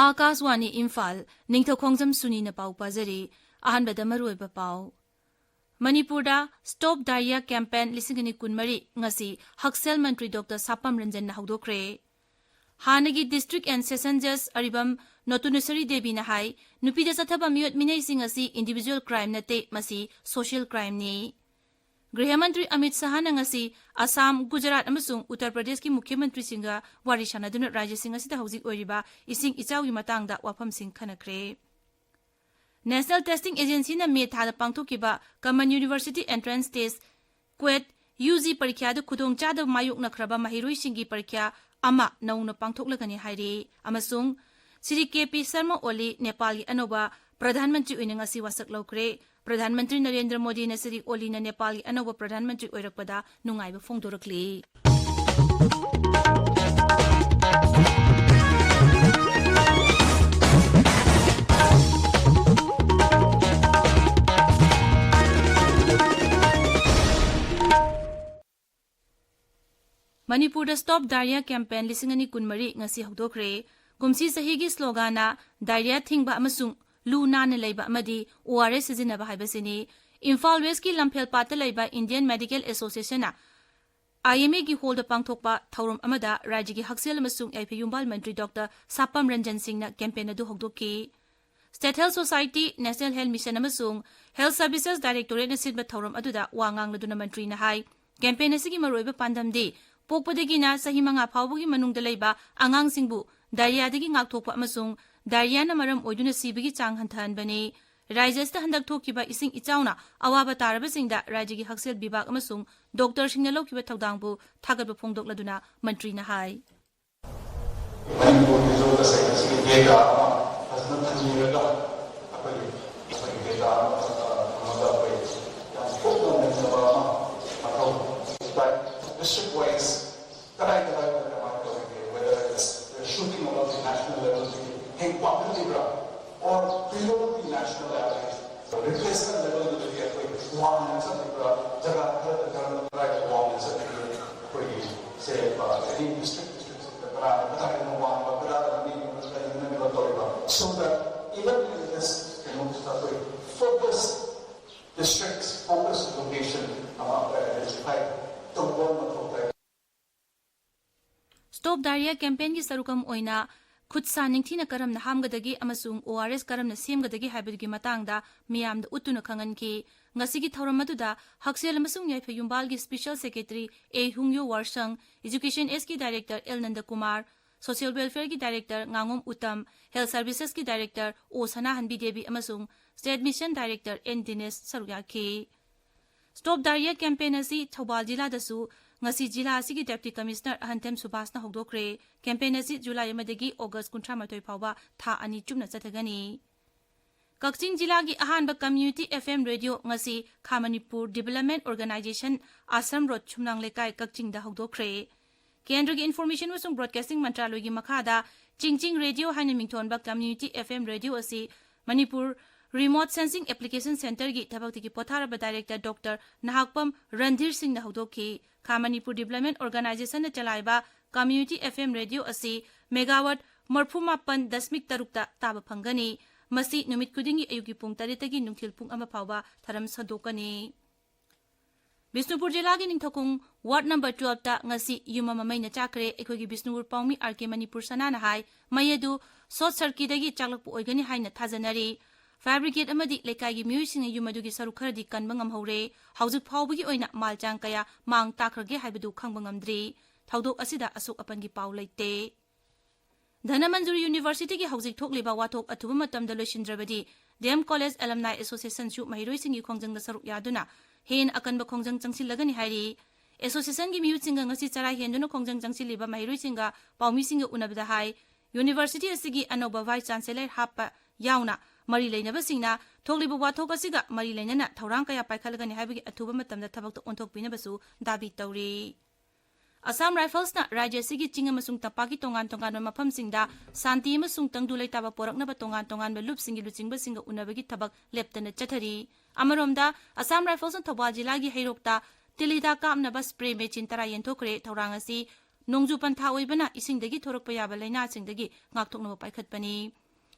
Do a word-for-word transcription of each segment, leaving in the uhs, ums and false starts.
ꯑꯥꯀꯥꯁꯋꯥꯅꯤ ꯏꯝꯐꯥꯜ, ꯅꯤꯡꯊꯧꯈꯣꯡꯖꯝ ꯁꯨꯅꯤꯅ ꯄꯥꯎ ꯄꯥꯖꯔꯤ꯫ ꯑꯍꯥꯟꯕꯗ ꯃꯔꯨꯑꯣꯏꯕ ꯄꯥꯎ꯫ ꯃꯅꯤꯄꯨꯔꯗ Stop Diarrhea Campaign ꯂꯤꯁꯤꯡ ꯑꯅꯤ ꯀꯨꯟꯃꯔꯤ ꯉꯁꯤ ꯍꯛꯁꯦꯜ ꯃꯟꯇ꯭ꯔꯤ ꯗꯣꯛꯇꯔ ꯁꯥꯄꯝ ꯔꯟꯖꯟꯅ ꯍꯧꯗꯣꯛꯈ꯭ꯔꯦ꯫ ꯍꯥꯟꯅꯒꯤ District and Session Judge ꯑꯔꯤꯕꯝ ꯅꯣꯇꯨꯅꯦꯁ꯭ꯋꯔꯤ ꯗꯦꯕꯤꯅ ꯍꯥꯏ, ꯅꯨꯄꯤꯗ ꯆꯠꯊꯕ ꯃꯤꯑꯣꯠ ꯃꯤꯅꯩꯁꯤꯡ ꯑꯁꯤ individual crime ꯅꯠꯇꯦ, ꯃꯁꯤ social crimeꯅꯤ꯫ ꯒ꯭ꯔꯤꯍ ꯃꯟꯇ꯭ꯔꯤ ꯑꯃꯤꯠ ꯁꯍꯥꯅ ꯉꯁꯤ ꯑꯁꯥꯝ, ꯒꯨꯖꯔꯥꯠ ꯑꯃꯁꯨꯡ ꯎꯠꯇꯔ ꯄ꯭ꯔꯗꯦꯁꯀꯤ ꯃꯨꯈ꯭ꯌ ꯃꯟꯇ꯭ꯔꯤꯁꯤꯡꯒ ꯋꯥꯔꯤ ꯁꯥꯟꯅꯗꯨꯅ ꯔꯥꯖ꯭ꯌꯁꯤꯡ ꯑꯁꯤꯗ ꯍꯧꯖꯤꯛ ꯑꯣꯏꯔꯤꯕ ꯏꯁꯤꯡ ꯏꯆꯥꯎꯒꯤ ꯃꯇꯥꯡꯗ ꯋꯥꯐꯝꯁꯤꯡ ꯈꯟꯅꯈ꯭ꯔꯦ꯫ National Testing Agencyꯅ ꯃꯦ ꯊꯥꯗ ꯄꯥꯡꯊꯣꯛꯈꯤꯕ Common University Entrance Test, CUET, U G ꯄꯔꯤꯈ꯭ꯌꯥꯗ ꯈꯨꯗꯣꯡꯆꯥꯗꯕ ꯃꯥꯌꯣꯛꯅꯈ꯭ꯔꯕ ꯃꯍꯩꯔꯣꯏꯁꯤꯡꯒꯤ ꯄꯔꯤꯈ꯭ꯌꯥ ꯑꯃ ꯅꯧꯅ ꯄꯥꯡꯊꯣꯛꯂꯒꯅꯤ ꯍꯥꯏꯔꯤ꯫ ꯑꯃꯁꯨꯡ ꯁ꯭ꯔꯤ ꯀꯦ ꯄꯤ ꯁꯔꯃ ꯑꯣꯂꯤ ꯅꯦꯄꯥꯜꯒꯤ ꯑꯅꯧꯕ ꯄ꯭ꯔꯙꯥꯟ ꯃꯟꯇ꯭ꯔꯤ ꯑꯣꯏꯅ ꯉꯁꯤ ꯋꯥꯁꯛ ꯂꯧꯈ꯭ꯔꯦ꯫ ꯄ꯭ꯔꯙꯥꯟ ꯃꯟꯇ꯭ꯔꯤ ꯅꯔꯦꯟꯗ꯭ꯔ ꯃꯣꯗꯤꯅ ꯁ꯭ꯔꯤ ꯑꯣꯂꯤꯅ ꯅꯦꯄꯥꯜꯒꯤ ꯑꯅꯧꯕ ꯄ꯭ꯔꯙꯥꯟ ꯃꯟꯇ꯭ꯔꯤ ꯑꯣꯏꯔꯛꯄꯗ ꯅꯨꯡꯉꯥꯏꯕ ꯐꯣꯡꯗꯣꯔꯛꯂꯤ꯫ ꯃꯅꯤꯄꯨꯔꯗ Stop Diarrhea Campaign ꯂꯤꯁꯤꯡ ꯑꯅꯤ ꯀꯨꯟꯃꯔꯤ ꯉꯁꯤ ꯍꯧꯗꯣꯛꯈ꯭ꯔꯦ꯫ ꯀꯨꯝꯁꯤ ꯆꯍꯤꯒꯤ sloganꯅ diarrhea ꯊꯤꯡꯕ ꯑꯃꯁꯨꯡ ꯂꯨ ꯅꯥꯟꯅ ꯂꯩꯕ ꯑꯃꯗꯤ O R S ꯁꯤꯖꯤꯟꯅꯕ ꯍꯥꯏꯕꯁꯤꯅꯤ꯫ ꯏꯝꯐꯥꯜ Westꯀꯤ ꯂꯝꯐꯦꯜꯄꯥꯠꯇ ꯂꯩꯕ Indian Medical Associationꯅ I M Aꯒꯤ hallꯗ ꯄꯥꯡꯊꯣꯛꯄ ꯊꯧꯔꯝ ꯑꯃꯗ ꯔꯥꯖ꯭ꯌꯒꯤ ꯍꯛꯁꯦꯜ ꯑꯃꯁꯨꯡ ꯌꯥꯏꯐ ꯌꯨꯝꯕꯥꯜ ꯃꯟꯇ꯭ꯔꯤ ꯗꯣꯛꯇꯔ ꯁꯥꯄꯝ ꯔꯟꯖꯟ ꯁꯤꯡꯅ campaign ꯑꯗꯨ ꯍꯧꯗꯣꯛꯈꯤ꯫ State Health Society, National Health Mission ꯑꯃꯁꯨꯡ Health Services Directorateꯅ ꯁꯤꯟꯕ ꯊꯧꯔꯝ ꯑꯗꯨꯗ ꯋꯥ ꯉꯥꯡꯂꯗꯨꯅ ꯃꯟꯇ꯭ꯔꯤꯅ ꯍꯥꯏ, campaign ꯑꯁꯤꯒꯤ ꯃꯔꯨꯑꯣꯏꯕ ꯄꯥꯟꯗꯝꯗꯤ ꯄꯣꯛꯄꯗꯒꯤꯅ ꯆꯍꯤ ꯃꯉꯥ ꯐꯥꯎꯕꯒꯤ ꯃꯅꯨꯡꯗ ꯂꯩꯕ ꯑꯉꯥꯡꯁꯤꯡꯕꯨ diarrheaꯗꯒꯤ ꯉꯥꯛꯊꯣꯛꯄ ꯑꯃꯁꯨꯡ diarrheaꯅ ꯃꯔꯝ ꯑꯣꯏꯗꯨꯅ ꯁꯤꯕꯒꯤ ꯆꯥꯡ ꯍꯟꯊꯍꯟꯕꯅꯤ꯫ ꯔꯥꯖ꯭ꯌ ꯑꯁꯤꯗ ꯍꯟꯗꯛ ꯊꯣꯛꯈꯤꯕ ꯏꯁꯤꯡ ꯏꯆꯥꯎꯅ ꯑꯋꯥꯕ ꯇꯥꯔꯕꯁꯤꯡꯗ ꯔꯥꯖ꯭ꯌꯒꯤ ꯍꯛꯁꯦꯜ ꯕꯤꯚꯥꯒ ꯑꯃꯁꯨꯡ ꯗꯣꯛꯇꯔꯁꯤꯡꯅ ꯂꯧꯈꯤꯕ ꯊꯧꯗꯥꯡꯕꯨ ꯊꯥꯒꯠꯄ ꯐꯣꯡꯗꯣꯛꯂꯗꯨꯅ ꯃꯟꯇ꯭ꯔꯤꯅ ꯍꯥꯏ꯫ ꯃꯅꯤꯄꯨꯔꯒꯤꯁꯨ ꯇꯁꯦꯡꯅ ꯁꯤꯒꯤ data ꯑꯃ ꯐꯖꯅ ꯊꯝꯕꯤꯔꯒ ꯑꯩꯈꯣꯏꯒꯤ, ꯑꯩꯈꯣꯏꯒꯤ data ꯑꯃ, ꯑ, ꯊꯝꯃꯒ ꯑꯩꯈꯣꯏ ꯌꯥꯝ ꯀꯨꯞꯅ ꯅꯩꯅꯕ ꯑꯃ ꯃꯊꯧ ꯇꯥꯏ꯫ District wise ꯀꯗꯥꯏ ꯀꯗꯥꯏꯗ ꯀꯃꯥꯏꯅ ꯇꯧꯔꯤꯒꯦ? Whether it's shooting above the national level ꯗꯒꯤ hand ꯋꯥꯡꯈꯠꯂꯤꯕ꯭ꯔꯥ? Or below the national average? Replacement level ꯗꯒꯤ ꯑꯩꯈꯣꯏ ꯋꯥꯡꯅ ꯆꯠꯂꯤꯕ꯭ꯔꯥ? ꯖꯒꯥ ꯈꯔꯗ ꯀꯔꯝꯕ, ꯀꯗꯥꯏꯗ ꯋꯥꯡꯅ ꯆꯠꯂꯤꯒꯦ? ꯑꯩꯈꯣꯏꯒꯤ ꯁꯦ, ꯑ, any district, district ꯀꯗꯥꯏꯗ, ꯀꯗꯥꯏꯗꯅ ꯋꯥꯡꯕ, ꯀꯗꯥꯏꯗꯅ ꯅꯦꯝꯕ, ꯀꯗꯥꯏꯗꯅ ꯅꯦꯝꯕ? Stop Diarrhea campaignꯒꯤ ꯁꯔꯨꯛ ꯑꯃ ꯑꯣꯏꯅ ꯈꯨꯠ ꯁꯥ ꯅꯤꯡꯊꯤꯅ ꯀꯔꯝꯅ ꯍꯥꯝꯒꯗꯒꯦ ꯑꯃꯁꯨꯡ ꯑꯣ ꯑꯥꯔ ꯑꯦꯁ ꯀꯔꯝꯅ ꯁꯦꯝꯒꯗꯒꯦ ꯍꯥꯏꯕꯗꯨꯒꯤ ꯃꯇꯥꯡꯗ ꯃꯤꯌꯥꯝꯗ ꯎꯠꯇꯨꯅ ꯈꯪꯍꯟꯈꯤ꯫ ꯉꯁꯤꯒꯤ ꯊꯧꯔꯝ ꯑꯗꯨꯗ ꯍꯛꯁꯦꯜ ꯑꯃꯁꯨꯡ ꯌꯥꯏꯐ ꯌꯨꯝꯕꯥꯜꯒꯤ Special Secretary A Hungyo Worshang, Education Sꯀꯤ Director ꯑꯦꯜ ꯅꯟꯗꯀꯨꯃꯥꯔ, Social Welfareꯒꯤ Director ꯉꯥꯉꯣꯝ ꯎꯇꯝ, Health Servicesꯀꯤ Director ꯑꯣ ꯁꯅꯥꯍꯟꯕꯤ ꯗꯦꯕꯤ ꯑꯃꯁꯨꯡ State Mission Director N Dinesh ꯁꯔꯨꯛ ꯌꯥꯈꯤ꯫ Stop Diarrhea campaign ꯑꯁꯤ ꯊꯧꯕꯥꯜ ꯖꯤꯂꯥꯗꯁꯨ ꯉꯁꯤ ꯖꯤꯂꯥ ꯑꯁꯤꯒꯤ Deputy Commissioner ꯑꯍꯟꯊꯦꯝ ꯁꯨꯕꯥꯁꯅ ꯍꯧꯗꯣꯛꯈ꯭ꯔꯦ꯫ Campaign ꯑꯁꯤ ꯖꯨꯂꯥꯏ ꯑꯃꯗꯒꯤ ꯑꯣꯒꯁ ꯀꯨꯟꯊ꯭ꯔꯥ ꯃꯥꯊꯣꯏ ꯐꯥꯎꯕ ꯊꯥ ꯑꯅꯤ ꯆꯨꯞꯅ ꯆꯠꯊꯒꯅꯤ꯫ ꯀꯛꯆꯤꯡ ꯖꯤꯂꯥꯒꯤ ꯑꯍꯥꯟꯕ Community F M Radio ꯉꯁꯤ ꯈꯥ Manipur Development Organization, Ashram road, Sumnang Leikai, ꯀꯛꯆꯤꯡꯗ ꯍꯧꯗꯣꯛꯈ꯭ꯔꯦ꯫ ꯀꯦꯟꯗ꯭ꯔꯒꯤ Information ꯑꯃꯁꯨꯡ Broadcasting ꯃꯟꯇ꯭ꯔꯥꯂꯣꯏꯒꯤ ꯃꯈꯥꯗ ꯆꯤꯡꯆꯤꯡ ꯔꯦꯗꯤꯑꯣ ꯍꯥꯏꯅ ꯃꯤꯡꯊꯣꯟꯕ Community F M Radio ꯑꯁꯤ ꯃꯅꯤꯄꯨꯔ Remote Sensing Application Centreꯒꯤ ꯊꯕꯛꯇꯒꯤ ꯄꯣꯊꯥꯔꯕ Director Doctor ꯅꯍꯥꯛꯄꯝ ꯔꯟꯙꯤꯔ ꯁꯤꯡꯅ ꯍꯧꯗꯣꯛꯈꯤ꯫ ꯈꯥ ꯃꯅꯤꯄꯨꯔ Development Organizationꯅ ꯆꯂꯥꯏꯕ Community F M Radio ꯑꯁꯤ megawatt ꯃꯔꯐꯨ ꯃꯥꯄꯟ ꯗꯁꯃꯤꯛ ꯇꯔꯨꯛꯇ ꯇꯥꯕ ꯐꯪꯒꯅꯤ꯫ ꯃꯁꯤ ꯅꯨꯃꯤꯠ ꯈꯨꯗꯤꯡꯒꯤ ꯑꯌꯨꯛꯀꯤ ꯄꯨꯡ ꯇꯔꯦꯠꯇꯒꯤ ꯅꯨꯡꯊꯤꯜ ꯄꯨꯡ ꯑꯃ ꯐꯥꯎꯕ ꯊꯧꯔꯝ ꯁꯟꯗꯣꯛꯀꯅꯤ꯫ ꯕꯤꯁꯅꯨꯄꯨꯔ ꯖꯤꯂꯥꯒꯤ ꯅꯤꯡꯊꯧꯈꯣꯡ Ward number twelveꯇ ꯉꯁꯤ ꯌꯨꯝ ꯑꯃ ꯃꯩꯅ ꯆꯥꯛꯈ꯭ꯔꯦ꯫ ꯑꯩꯈꯣꯏꯒꯤ ꯕꯤꯁꯅꯨꯄꯨꯔ ꯄꯥꯎꯃꯤ ꯑꯥꯔ ꯀꯦ ꯃꯅꯤꯄꯨꯔ ꯁꯅꯥꯅ ꯍꯥꯏ, ꯃꯩ ꯑꯗꯨ short circuitꯇꯒꯤ ꯆꯥꯛꯂꯛꯄ ꯑꯣꯏꯒꯅꯤ ꯍꯥꯏꯅ ꯊꯥꯖꯅꯔꯤ꯫ Fire brigade ꯑꯃꯗꯤ ꯂꯩꯀꯥꯏꯒꯤ ꯃꯤꯑꯣꯏꯁꯤꯡꯅ ꯌꯨꯝ ꯑꯗꯨꯒꯤ ꯁꯔꯨꯛ ꯈꯔꯗꯤ ꯀꯟꯕ ꯉꯝꯍꯧꯔꯦ꯫ ꯍꯧꯖꯤꯛ ꯐꯥꯎꯕꯒꯤ ꯑꯣꯏꯅ ꯃꯥꯜ ꯆꯥꯡ ꯀꯌꯥ ꯃꯥꯡ ꯇꯥꯛꯈ꯭ꯔꯒꯦ ꯍꯥꯏꯕꯗꯨ ꯈꯪꯕ ꯉꯝꯗ꯭ꯔꯤ꯫ ꯊꯧꯗꯣꯛ ꯑꯁꯤꯗ ꯑꯁꯣꯛ ꯑꯄꯟꯒꯤ ꯄꯥꯎ ꯂꯩꯇꯦ꯫ ꯙꯅꯃꯟꯖꯨꯔꯤ Universityꯒꯤ ꯍꯧꯖꯤꯛ ꯊꯣꯛꯂꯤꯕ ꯋꯥꯊꯣꯛ ꯑꯊꯨꯕ ꯃꯇꯝꯗ ꯂꯣꯏꯁꯤꯟꯗ꯭ꯔꯕꯗꯤ D M College Alumni Associationꯁꯨ ꯃꯍꯩꯔꯣꯏꯁꯤꯡꯒꯤ ꯈꯣꯡꯖꯪꯗ ꯁꯔꯨꯛ ꯌꯥꯗꯨꯅ ꯍꯦꯟꯅ ꯑꯀꯟꯕ ꯈꯣꯡꯖꯪ ꯆꯪꯁꯤꯜꯂꯒꯅꯤ ꯍꯥꯏꯔꯤ꯫ Associationꯒꯤ ꯃꯤꯍꯨꯠꯁꯤꯡꯒ ꯉꯁꯤ ꯆꯔꯥ ꯍꯦꯟꯗꯨꯅ ꯈꯣꯡꯖꯪ ꯆꯪꯁꯤꯜꯂꯤꯕ ꯃꯍꯩꯔꯣꯏꯁꯤꯡꯒ ꯄꯥꯎꯃꯤꯁꯤꯡꯒ ꯎꯅꯕꯗ ꯍꯥꯏ, University ꯑꯁꯤꯒꯤ ꯑꯅꯧꯕ Vice Chancellor ꯍꯥꯞꯄ ꯌꯥꯎꯅ ꯃꯔꯤ ꯂꯩꯅꯕꯁꯤꯡꯅ ꯊꯣꯛꯂꯤꯕ ꯋꯥꯊꯣꯛ ꯑꯁꯤꯒ ꯃꯔꯤ ꯂꯩꯅꯅ ꯊꯧꯔꯥꯡ ꯀꯌꯥ ꯄꯥꯏꯈꯠꯂꯒꯅꯤ ꯍꯥꯏꯕꯒꯤ ꯑꯊꯨꯕ ꯃꯇꯝꯗ ꯊꯕꯛꯇ ꯑꯣꯟꯊꯣꯛꯄꯤꯅꯕꯁꯨ ꯗꯥꯕꯤ ꯇꯧꯔꯤ꯫ Assam Riflesꯅ ꯔꯥꯖ꯭ꯌ ꯑꯁꯤꯒꯤ ꯆꯤꯡ ꯑꯃꯁꯨꯡ ꯇꯝꯄꯥꯛꯀꯤ ꯇꯣꯉꯥꯟ ꯇꯣꯉꯥꯟꯕ ꯃꯐꯝꯁꯤꯡꯗ ꯁꯥꯟꯇꯤ ꯑꯃꯁꯨꯡ ꯇꯪꯗꯨ ꯂꯩꯇꯥꯕ ꯄꯣꯔꯛꯅꯕ ꯇꯣꯉꯥꯟ ꯇꯣꯉꯥꯟꯕ ꯂꯨꯞꯁꯤꯡꯒꯤ ꯂꯨꯆꯤꯡꯕꯁꯤꯡꯒ ꯎꯅꯕꯒꯤ ꯊꯕꯛ ꯂꯦꯞꯇꯅ ꯆꯠꯊꯔꯤ꯫ ꯑꯃꯔꯣꯝꯗ, Assam Riflesꯅ ꯊꯧꯕꯥꯜ ꯖꯤꯂꯥꯒꯤ ꯍꯩꯔꯣꯛꯇ ꯇꯤꯜ ꯍꯤꯗꯥꯛ ꯀꯥꯞꯅꯕ spray machine ꯇꯔꯥ ꯌꯦꯟꯊꯣꯛꯈ꯭ꯔꯦ꯫ ꯊꯧꯔꯥꯡ ꯑꯁꯤ ꯅꯣꯡꯖꯨ ꯄꯟꯊꯥ ꯑꯣꯏꯕꯅ ꯏꯁꯤꯡꯗꯒꯤ ꯊꯣꯔꯛꯄ ꯌꯥꯕ ꯂꯥꯏꯅꯥꯁꯤꯡꯗꯒꯤ ꯉꯥꯛꯊꯣꯛꯅꯕ ꯄꯥꯏꯈꯠꯄꯅꯤ꯫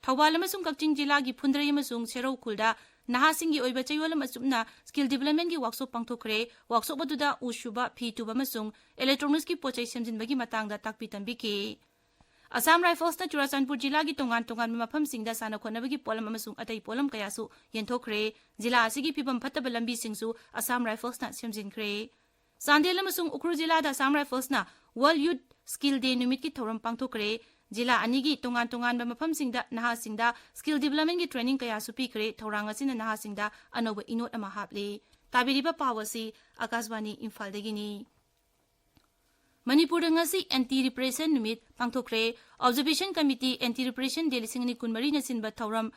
ꯊꯧꯕꯥꯜ ꯑꯃꯁꯨꯡ ꯀꯛꯆꯤꯡ ꯖꯤꯂꯥꯒꯤ ꯐꯨꯟꯗ꯭ꯔꯩ ꯑꯃꯁꯨꯡ ꯁꯦꯔꯧ ꯈꯨꯜꯗ ꯅꯍꯥꯁꯤꯡꯒꯤ ꯑꯣꯏꯕ ꯆꯌꯣꯜ ꯑꯃ ꯆꯨꯞꯅ skill developmentꯀꯤ workshop ꯄꯥꯡꯊꯣꯛꯈ꯭ꯔꯦ꯫ Workshop ꯑꯗꯨꯗ ꯎ ꯁꯨꯕ, ꯐꯤ ꯇꯨꯕ ꯑꯃꯁꯨꯡ electronicsꯀꯤ ꯄꯣꯠ ꯆꯩ ꯁꯦꯝꯖꯤꯟꯕꯒꯤ ꯃꯇꯥꯡꯗ ꯇꯥꯛꯄꯤ ꯇꯝꯕꯤꯈꯤ꯫ Assam Riflesꯅ ꯆꯨꯔꯥꯆꯥꯟꯄꯨꯔ ꯖꯤꯂꯥꯒꯤ ꯇꯣꯉꯥꯟ ꯇꯣꯉꯥꯟꯕ ꯃꯐꯝꯁꯤꯡꯗ ꯁꯥꯟꯅ ꯈꯣꯠꯅꯕꯒꯤ ꯄꯣꯠꯂꯝ ꯑꯃꯁꯨꯡ ꯑꯇꯩ ꯄꯣꯠꯂꯝ ꯀꯌꯥꯁꯨ ꯌꯦꯟꯊꯣꯛꯈ꯭ꯔꯦ꯫ ꯖꯤꯂꯥ ꯑꯁꯤꯒꯤ ꯐꯤꯕꯝ ꯐꯠꯇꯕ ꯂꯝꯕꯤꯁꯤꯡꯁꯨ Assam Riflesꯅ ꯁꯦꯝꯖꯤꯟꯈ꯭ꯔꯦ꯫ ꯆꯥꯟꯗꯦꯜ ꯑꯃꯁꯨꯡ ꯎꯈ꯭ꯔꯨꯜ ꯖꯤꯂꯥꯗ Assam Riflesꯅ World Youth Skill Day ꯅꯨꯃꯤꯠꯀꯤ ꯊꯧꯔꯝ ꯄꯥꯡꯊꯣꯛꯈ꯭ꯔꯦ꯫ ꯖꯤꯂꯥ ꯑꯅꯤꯒꯤ ꯇꯣꯉꯥꯟ ꯇꯣꯉꯥꯟꯕ ꯃꯐꯝꯁꯤꯡꯗ ꯅꯍꯥꯁꯤꯡꯗ skill developmentꯀꯤ training ꯀꯌꯥꯁꯨ ꯄꯤꯈ꯭ꯔꯦ꯫ ꯊꯧꯔꯥꯡ ꯑꯁꯤꯅ ꯅꯍꯥꯁꯤꯡꯗ ꯑꯅꯧꯕ ꯏꯅꯣꯠ ꯑꯃ ꯍꯥꯞꯂꯤ꯫ ꯇꯥꯕꯤꯔꯤꯕ ꯄꯥꯎ ꯑꯁꯤ ꯑꯀꯥꯁꯕꯥꯅꯤ ꯏꯝꯐꯥꯜꯗꯒꯤꯅꯤ꯫ ꯃꯅꯤꯄꯨꯔꯗ ꯉꯁꯤ Anti Repression ꯅꯨꯃꯤꯠ ꯄꯥꯡꯊꯣꯛꯈ꯭ꯔꯦ꯫ Observation Committee Anti Repression Day ꯂꯤꯁꯤꯡ ꯑꯅꯤ ꯀꯨꯟꯃꯔꯤꯅ ꯁꯤꯟꯕ ꯊꯧꯔꯝ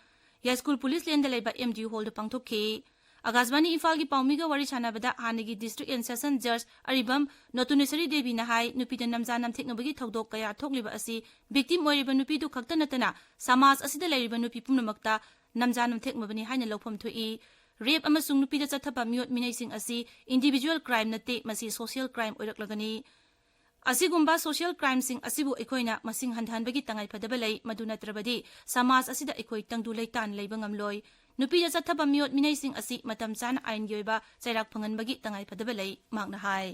ꯌꯥꯏꯁ꯭ꯀꯨꯜ ꯄꯨꯂꯤꯁ ꯂꯦꯟꯗ ꯂꯩꯕ M D U hallꯗ ꯄꯥꯡꯊꯣꯛꯈꯤ꯫ ꯑꯀꯥꯁꯕꯥꯅꯤ ꯏꯝꯐꯥꯜꯒꯤ ꯄꯥꯎꯃꯤꯒ ꯋꯥꯔꯤ ꯁꯥꯟꯅꯕꯗ ꯍꯥꯟꯅꯒꯤ District and Session Judge ꯑꯔꯤꯕꯝ ꯅꯣꯇꯨꯅꯦꯁ꯭ꯋꯔꯤ ꯗꯦꯕꯤꯅ ꯍꯥꯏ, ꯅꯨꯄꯤꯗ ꯅꯝꯖꯥ ꯅꯝꯊꯦꯛꯅꯕꯒꯤ ꯊꯧꯗꯣꯛ ꯀꯌꯥ ꯊꯣꯛꯂꯤꯕ ꯑꯁꯤ victim ꯑꯣꯏꯔꯤꯕ ꯅꯨꯄꯤꯗꯨ ꯈꯛꯇ ꯅꯠꯇꯅ ꯁꯃꯥꯖ ꯑꯁꯤꯗ ꯂꯩꯔꯤꯕ ꯅꯨꯄꯤ ꯄꯨꯝꯅꯃꯛꯇ ꯅꯝꯖꯥ ꯅꯝꯊꯦꯛꯅꯕꯅꯤ ꯍꯥꯏꯅ ꯂꯧꯐꯝ ꯊꯣꯛꯏ꯫ Rape ꯑꯃꯁꯨꯡ ꯅꯨꯄꯤꯗ ꯆꯠꯊꯕ ꯃꯤꯑꯣꯠ ꯃꯤꯅꯩꯁꯤꯡ ꯑꯁꯤ individual crime ꯅꯠꯇꯦ, ꯃꯁꯤ social crime ꯑꯣꯏꯔꯛꯂꯒꯅꯤ꯫ ꯑꯁꯤꯒꯨꯝꯕ social crimeꯁꯤꯡ ꯑꯁꯤꯕꯨ ꯑꯩꯈꯣꯏꯅ ꯃꯁꯤꯡ ꯍꯟꯊꯍꯟꯕꯒꯤ ꯇꯉꯥꯏꯐꯗꯕ ꯂꯩ, ꯃꯗꯨ ꯅꯠꯇ꯭ꯔꯕꯗꯤ ꯁꯃꯥꯖ ꯑꯁꯤꯗ ꯑꯩꯈꯣꯏ ꯇꯪꯗꯨ ꯂꯩꯇꯥꯅ ꯂꯩꯕ ꯉꯝꯂꯣꯏ꯫ ꯅꯨꯄꯤꯗ ꯆꯠꯊꯕ ꯃꯤꯑꯣꯠ ꯃꯤꯅꯩꯁꯤꯡ ꯑꯁꯤ ꯃꯇꯝ ꯆꯥꯅ ꯑꯥꯏꯟꯒꯤ ꯑꯣꯏꯕ ꯆꯩꯔꯥꯛ ꯐꯪꯍꯟꯕꯒꯤ ꯇꯉꯥꯏꯐꯗꯕ ꯂꯩ, ꯃꯍꯥꯛꯅ ꯍꯥꯏ꯫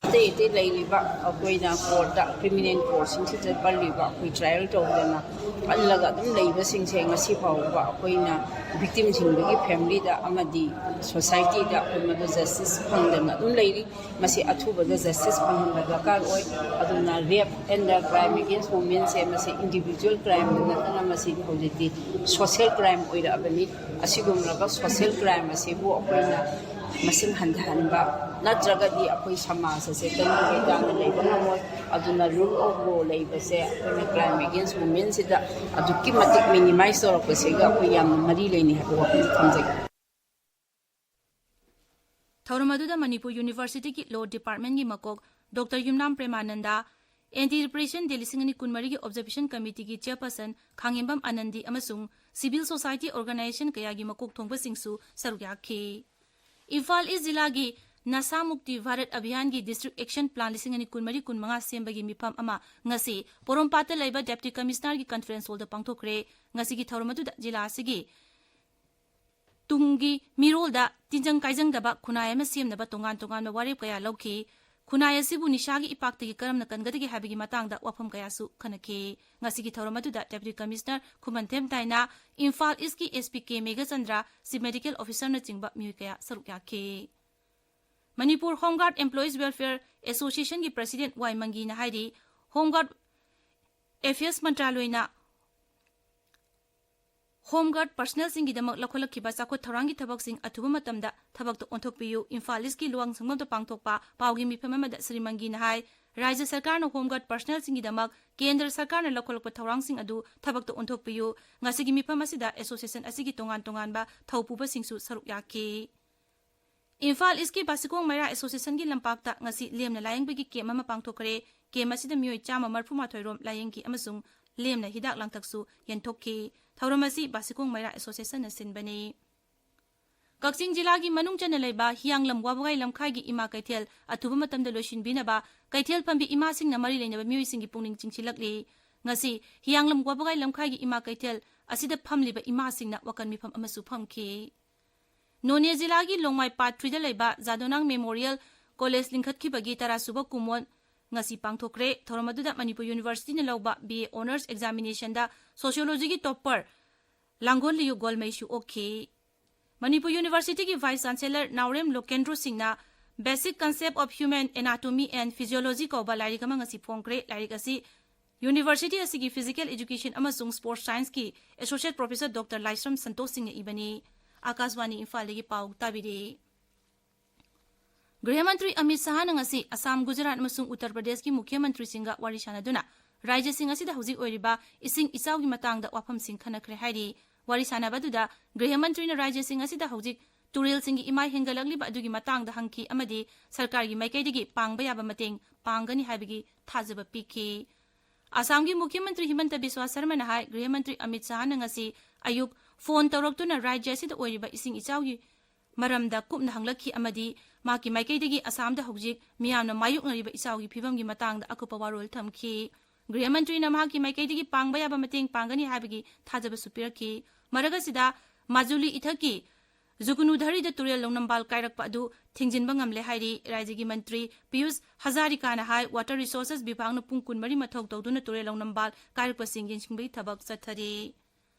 ꯑꯇꯩ ꯑꯇꯩ ꯂꯩꯔꯤꯕ ꯑꯩꯈꯣꯏꯅ courtꯇ criminal courtꯁꯤꯡꯁꯤꯗ ꯄꯜꯂꯤꯕ ꯑꯩꯈꯣꯏ trial ꯇꯧꯗꯅ ꯄꯜꯂꯒ ꯑꯗꯨꯝ ꯂꯩꯕꯁꯤꯡꯁꯦ ꯉꯁꯤ ꯐꯥꯎꯕ ꯑꯩꯈꯣꯏꯅ victimꯁꯤꯡꯗꯨꯒꯤ familyꯗ ꯑꯃꯗꯤ societyꯗ ꯑꯩꯈꯣꯏ ꯃꯗꯨ justice ꯐꯪꯗꯅ ꯑꯗꯨꯝ ꯂꯩꯔꯤ꯫ ꯃꯁꯤ ꯑꯊꯨꯕꯗ justice ꯐꯪꯍꯟꯕ ꯗꯔꯀꯥꯔ ꯑꯣꯏ꯫ ꯑꯗꯨꯅ rape and the crime against womenꯁꯦ ꯃꯁꯤ individual crimeꯗ ꯅꯠꯇꯅ ꯃꯁꯤꯗꯤ ꯍꯧꯖꯤꯛꯇꯤ social crime ꯑꯣꯏꯔꯛꯑꯕꯅꯤ꯫ ꯑꯁꯤꯒꯨꯝꯂꯕ social crime ꯑꯁꯤꯕꯨ ꯑꯩꯈꯣꯏꯅ ꯃꯁꯤꯡ ꯍꯟꯊꯍꯟꯕ ꯅꯠꯇ꯭ꯔꯒꯗꯤ ꯑꯩꯈꯣꯏ ꯁꯃꯥꯖ ꯑꯁꯦ ꯇꯪꯗꯨ ꯂꯩꯇꯥꯅ ꯂꯩꯕ ꯉꯝꯃꯣꯏ꯫ ꯑꯗꯨꯅ rule of law ꯂꯩꯕꯁꯦ ꯑꯩꯈꯣꯏꯅ crime against womenꯁꯤꯗ ꯑꯗꯨꯛꯀꯤ ꯃꯇꯤꯛ minimize ꯇꯧꯔꯛꯄꯁꯤꯒ ꯑꯩꯈꯣꯏ ꯌꯥꯝꯅ ꯃꯔꯤ ꯂꯩꯅꯩ ꯍꯥꯏꯕ ꯋꯥꯐꯝ ꯊꯝꯖꯒꯦ꯫ ꯊꯧꯔꯝ ꯑꯗꯨꯗ ꯃꯅꯤꯄꯨꯔ Universityꯒꯤ Law Departmentꯀꯤ ꯃꯀꯣꯛ Doctor ꯌꯨꯝꯅꯥꯝ ꯄ꯭ꯔꯦꯃꯥꯅꯟꯗ, Anti Repression Day ꯂꯤꯁꯤꯡ ꯑꯅꯤ ꯀꯨꯟꯃꯔꯤꯒꯤ Observation Committeeꯒꯤ Chairperson ꯈꯥꯉꯦꯝꯕꯝ ꯑꯥꯅꯟꯗꯤ ꯑꯃꯁꯨꯡ civil society organization ꯀꯌꯥꯒꯤ ꯃꯀꯣꯛ ꯊꯣꯡꯕꯁꯤꯡꯁꯨ ꯁꯔꯨꯛ ꯌꯥꯈꯤ꯫ ꯏꯝꯐꯥꯜ ꯏꯁ ꯖꯤꯂꯥꯒꯤ ꯅꯁꯥ ꯃꯨꯛꯇꯤ ꯚꯥꯔꯠ ꯑꯚꯤꯌꯥꯟꯒꯤ District Action Plan ꯂꯤꯁꯤꯡ ꯑꯅꯤ ꯀꯨꯟꯃꯔꯤ ꯀꯨꯟꯃꯉꯥ ꯁꯦꯝꯕꯒꯤ ꯃꯤꯐꯝ ꯑꯃ ꯉꯁꯤ ꯄꯣꯔꯣꯝꯄꯥꯠꯇ ꯂꯩꯕ Deputy Commissionerꯒꯤ conference hallꯗ ꯄꯥꯡꯊꯣꯛꯈ꯭ꯔꯦ꯫ ꯉꯁꯤꯒꯤ ꯊꯧꯔꯝ ꯑꯗꯨꯗ ꯖꯤꯂꯥ ꯑꯁꯤꯒꯤ ꯇꯨꯡꯒꯤ ꯃꯤꯔꯣꯜꯗ ꯇꯤꯟꯖꯪ ꯀꯥꯏꯖꯪꯗꯕ ꯈꯨꯟꯅꯥꯏ ꯑꯃ ꯁꯦꯝꯅꯕ ꯇꯣꯉꯥꯟ ꯇꯣꯉꯥꯟꯕ ꯋꯥꯔꯦꯞ ꯀꯌꯥ ꯂꯧꯈꯤ꯫ ꯈꯨꯟꯅꯥꯏ ꯑꯁꯤꯕꯨ ꯅꯤꯁꯥꯒꯤ ꯏꯄꯥꯛꯇꯒꯤ ꯀꯔꯝꯅ ꯀꯟꯒꯗꯒꯦ ꯍꯥꯏꯕꯒꯤ ꯃꯇꯥꯡꯗ ꯋꯥꯐꯝ ꯀꯌꯥꯁꯨ ꯈꯟꯅꯈꯤ꯫ ꯉꯁꯤꯒꯤ ꯊꯧꯔꯝ ꯑꯗꯨꯗ Deputy Commissioner ꯈꯨꯃꯟꯊꯦꯝ ꯇꯥꯏꯅ, ꯏꯝꯐꯥꯜ ꯏꯁꯀꯤ SP ꯀꯦ ꯃꯦꯘꯆꯟꯗ꯭ꯔ, Chief Medical Officerꯅꯆꯤꯡꯕ ꯃꯤꯑꯣꯏ ꯀꯌꯥ ꯁꯔꯨꯛ ꯌꯥꯈꯤ꯫ Manipur Home Guard Employees Welfare Associationꯒꯤ President ꯋꯥꯏ ꯃꯪꯒꯤꯅ ꯍꯥꯏꯔꯤ, Home Guard Affairs ꯃꯟꯇ꯭ꯔꯥꯂꯣꯏꯅ Home Guard personnelꯁꯤꯡꯒꯤꯗꯃꯛ ꯂꯧꯈꯠꯂꯛꯈꯤꯕ ꯆꯥꯎꯈꯠ ꯊꯧꯔꯥꯡꯒꯤ ꯊꯕꯛꯁꯤꯡ ꯑꯊꯨꯕ ꯃꯇꯝꯗ ꯊꯕꯛꯇ ꯑꯣꯟꯊꯣꯛꯄꯤꯌꯨ꯫ ꯏꯝꯐꯥꯜ ꯏꯁꯀꯤ ꯂꯨꯋꯥꯡꯁꯪꯕꯝꯗ ꯄꯥꯡꯊꯣꯛꯄ ꯄꯥꯎꯒꯤ ꯃꯤꯐꯝ ꯑꯃꯗ ꯁ꯭ꯔꯤ ꯃꯪꯒꯤꯅ ꯍꯥꯏ, ꯔꯥꯖ꯭ꯌ ꯁꯔꯀꯥꯔꯅ Home Guard personnelꯁꯤꯡꯒꯤꯗꯃꯛ ꯀꯦꯟꯗ꯭ꯔ ꯁꯔꯀꯥꯔꯅ ꯂꯧꯈꯠꯂꯛꯄ ꯊꯧꯔꯥꯡꯁꯤꯡ ꯑꯗꯨ ꯊꯕꯛꯇ ꯑꯣꯟꯊꯣꯛꯄꯤꯌꯨ꯫ ꯉꯁꯤꯒꯤ ꯃꯤꯐꯝ ꯑꯁꯤꯗ association ꯑꯁꯤꯒꯤ ꯇꯣꯉꯥꯟ ꯇꯣꯉꯥꯟꯕ ꯊꯧꯄꯨꯕꯁꯤꯡꯁꯨ ꯁꯔꯨꯛ ꯌꯥꯈꯤ꯫ ꯏꯝꯐꯥꯜ ꯏꯁꯀꯤ ꯕꯥꯁꯤꯈꯣꯡ ꯃꯩꯔꯥ Associationꯒꯤ ꯂꯝꯄꯥꯛꯇ ꯉꯁꯤ ꯂꯦꯝꯅ ꯂꯥꯌꯦꯡꯕꯒꯤ camp ꯑꯃ ꯄꯥꯡꯊꯣꯛꯈ꯭ꯔꯦ꯫ Camp ꯑꯁꯤꯗ ꯃꯤꯑꯣꯏ ꯆꯥꯝꯃ ꯃꯔꯤꯐꯨ ꯃꯥꯊꯣꯏ ꯔꯣꯝ ꯂꯥꯌꯦꯡꯈꯤ ꯑꯃꯁꯨꯡ ꯂꯦꯝꯅ ꯍꯤꯗꯥꯛ ꯂꯥꯡꯊꯛꯁꯨ ꯌꯦꯟꯊꯣꯛꯈꯤ꯫ ꯊꯧꯔꯝ ꯑꯁꯤ ꯕꯥꯁꯤꯈꯣꯡ ꯃꯩꯔꯥ Associationꯅ ꯁꯤꯟꯕꯅꯤ꯫ ꯀꯛꯆꯤꯡ ꯖꯤꯂꯥꯒꯤ ꯃꯅꯨꯡ ꯆꯟꯅ ꯂꯩꯕ ꯍꯤꯌꯥꯡꯂꯝ ꯋꯥꯕꯒꯥꯏ ꯂꯝꯈꯥꯏꯒꯤ ꯏꯃꯥ ꯀꯩꯊꯦꯜ ꯑꯊꯨꯕ ꯃꯇꯝꯗ ꯂꯣꯏꯁꯤꯟꯕꯤꯅꯕ ꯀꯩꯊꯦꯜ ꯐꯝꯕꯤ ꯏꯃꯥꯁꯤꯡꯅ ꯃꯔꯤ ꯂꯩꯅꯕ ꯃꯤꯑꯣꯏꯁꯤꯡꯒꯤ ꯄꯨꯛꯅꯤꯡ ꯆꯤꯡꯁꯤꯜꯂꯛꯂꯤ꯫ ꯉꯁꯤ ꯍꯤꯌꯥꯡꯂꯝ ꯋꯥꯕꯒꯥꯏ ꯂꯝꯈꯥꯏꯒꯤ ꯏꯃꯥ ꯀꯩꯊꯦꯜ ꯑꯁꯤꯗ ꯐꯝꯂꯤꯕ ꯏꯃꯥꯁꯤꯡꯅ ꯋꯥꯀꯟ ꯃꯤꯐꯝ ꯑꯃꯁꯨ ꯐꯝꯈꯤ꯫ ꯅꯣꯅꯦ ꯖꯤꯂꯥꯒꯤ ꯂꯣꯡꯃꯥꯏ Part Threeꯗ ꯂꯩꯕ ꯖꯥꯗꯣꯅꯥꯡ Memorial College ꯂꯤꯡꯈꯠꯈꯤꯕꯒꯤ ꯇꯔꯥꯁꯨꯕ ꯀꯨꯝꯑꯣꯟ ꯉꯁꯤ ꯄꯥꯡꯊꯣꯛꯈ꯭ꯔꯦ꯫ ꯊꯧꯔꯝ ꯑꯗꯨꯗ ꯃꯅꯤꯄꯨꯔ Universityꯅ ꯂꯧꯕ BA Honours Examinationꯗ Sociologyꯒꯤ topper ꯂꯥꯡꯒꯣꯜꯂꯤꯌꯨ ꯒꯣꯜꯃꯩꯁꯨ ꯑꯣꯛꯈꯤ꯫ Manipur Universityꯒꯤ Vice Chancellor ꯅꯥꯎꯔꯦꯝ ꯂꯣꯀꯦꯟꯗ꯭ꯔꯣ ꯁꯤꯡꯅ Basic Concept of Human Anatomy and Physiology ꯀꯧꯕ ꯂꯥꯏꯔꯤꯛ ꯑꯃ ꯉꯁꯤ ꯐꯣꯡꯈ꯭ꯔꯦ꯫ ꯂꯥꯏꯔꯤꯛ ꯑꯁꯤ University ꯑꯁꯤꯒꯤ Physical Education ꯑꯃꯁꯨꯡ Sports Scienceꯀꯤ Associate Professor Doctor ꯂꯥꯏꯁ꯭ꯔꯝ ꯁꯟꯇꯣꯁ ꯁꯤꯡꯅ ꯏꯕꯅꯤ꯫ ꯑꯥꯀꯥꯁꯕꯥꯅꯤ ꯏꯝꯐꯥꯜꯗꯒꯤ ꯄꯥꯎ ꯇꯥꯕꯤꯔꯤ꯫ ꯒ꯭ꯔꯍ ꯃꯟꯇ꯭ꯔꯤ ꯑꯃꯤꯠ ꯁꯍꯥꯅ ꯉꯁꯤ ꯑꯁꯥꯝ, ꯒꯨꯖꯔꯥꯠ ꯑꯃꯁꯨꯡ ꯎꯠꯇꯔ ꯄ꯭ꯔꯗꯦꯁꯀꯤ ꯃꯨꯈ꯭ꯌ ꯃꯟꯇ꯭ꯔꯤꯁꯤꯡꯒ ꯋꯥꯔꯤ ꯁꯥꯟꯅꯗꯨꯅ ꯔꯥꯖ꯭ꯌꯁꯤꯡ ꯑꯁꯤꯗ ꯍꯧꯖꯤꯛ ꯑꯣꯏꯔꯤꯕ ꯏꯁꯤꯡ ꯏꯆꯥꯎꯒꯤ ꯃꯇꯥꯡꯗ ꯋꯥꯐꯝꯁꯤꯡ ꯈꯟꯅꯈ꯭ꯔꯦ ꯍꯥꯏꯔꯤ꯫ ꯋꯥꯔꯤ ꯁꯥꯟꯅꯕ ꯑꯗꯨꯗ ꯒ꯭ꯔꯍ ꯃꯟꯇ꯭ꯔꯤꯅ ꯔꯥꯖ꯭ꯌꯁꯤꯡ ꯑꯁꯤꯗ ꯍꯧꯖꯤꯛ ꯇꯨꯔꯦꯜꯁꯤꯡꯒꯤ ꯏꯃꯥꯏ ꯍꯦꯟꯒꯠꯂꯛꯂꯤꯕ ꯑꯗꯨꯒꯤ ꯃꯇꯥꯡꯗ ꯍꯪꯈꯤ ꯑꯃꯗꯤ ꯁꯔꯀꯥꯔꯒꯤ ꯃꯥꯏꯀꯩꯗꯒꯤ ꯄꯥꯡꯕ ꯌꯥꯕ ꯃꯇꯦꯡ ꯄꯥꯡꯒꯅꯤ ꯍꯥꯏꯕꯒꯤ ꯊꯥꯖꯕ ꯄꯤꯈꯤ꯫ ꯑꯁꯥꯝꯒꯤ ꯃꯨꯈ꯭ꯌ ꯃꯟꯇ꯭ꯔꯤ ꯍꯤꯃꯟꯇ ꯕꯤꯁ꯭ꯋꯥ ꯁꯔꯃꯅ ꯍꯥꯏ, ꯒ꯭ꯔꯍ ꯃꯟꯇ꯭ꯔꯤ ꯑꯃꯤꯠ ꯁꯍꯥꯅ ꯉꯁꯤ ꯑꯌꯨꯛ ꯐꯣꯟ ꯇꯧꯔꯛꯇꯨꯅ ꯔꯥꯖ꯭ꯌ ꯑꯁꯤꯗ ꯑꯣꯏꯔꯤꯕ ꯏꯁꯤꯡ ꯏꯆꯥꯎꯒꯤ ꯃꯔꯝꯗ ꯀꯨꯞꯅ ꯍꯪꯂꯛꯈꯤ ꯑꯃꯗꯤ ꯃꯍꯥꯛꯀꯤ ꯃꯥꯏꯀꯩꯗꯒꯤ ꯑꯁꯥꯝꯗ ꯍꯧꯖꯤꯛ ꯃꯤꯌꯥꯝꯅ ꯃꯥꯌꯣꯛꯅꯔꯤꯕ ꯏꯆꯥꯎꯒꯤ ꯐꯤꯕꯝꯒꯤ ꯃꯇꯥꯡꯗ ꯑꯀꯨꯞꯄ ꯋꯥꯔꯣꯜ ꯊꯝꯈꯤ꯫ ꯒ꯭ꯔꯍ ꯃꯟꯇ꯭ꯔꯤꯅ ꯃꯍꯥꯛꯀꯤ ꯃꯥꯏꯀꯩꯗꯒꯤ ꯄꯥꯡꯕ ꯌꯥꯕ ꯃꯇꯦꯡ ꯄꯥꯡꯒꯅꯤ ꯍꯥꯏꯕꯒꯤ ꯊꯥꯖꯕꯁꯨ ꯄꯤꯔꯛꯈꯤ꯫ ꯃꯔꯛ ꯑꯁꯤꯗ, ꯃꯥꯖꯨꯂꯤ ꯏꯊꯠꯀꯤ ꯖꯨꯒꯅꯨꯙꯔꯤꯗ ꯇꯨꯔꯦꯜ ꯂꯧꯅꯝꯕꯥꯜ ꯀꯥꯏꯔꯛꯄ ꯑꯗꯨ ꯊꯤꯡꯖꯤꯟꯕ ꯉꯝꯂꯦ ꯍꯥꯏꯔꯤ꯫ ꯔꯥꯖ꯭ꯌꯒꯤ ꯃꯟꯇ꯭ꯔꯤ ꯄꯤꯌꯨꯁ ꯍꯖꯥꯔꯤꯀꯥꯅ ꯍꯥꯏ, Water Resources ꯕꯤꯚꯥꯒꯅ ꯄꯨꯡ ꯀꯨꯟꯃꯔꯤ ꯃꯊꯧ ꯇꯧꯗꯨꯅ ꯇꯨꯔꯦꯜ ꯂꯧꯅꯝꯕꯥꯜ ꯀꯥꯏꯔꯛꯄꯁꯤꯡ ꯌꯦꯡꯁꯤꯟꯕꯒꯤ ꯊꯕꯛ ꯆꯠꯊꯔꯤ꯫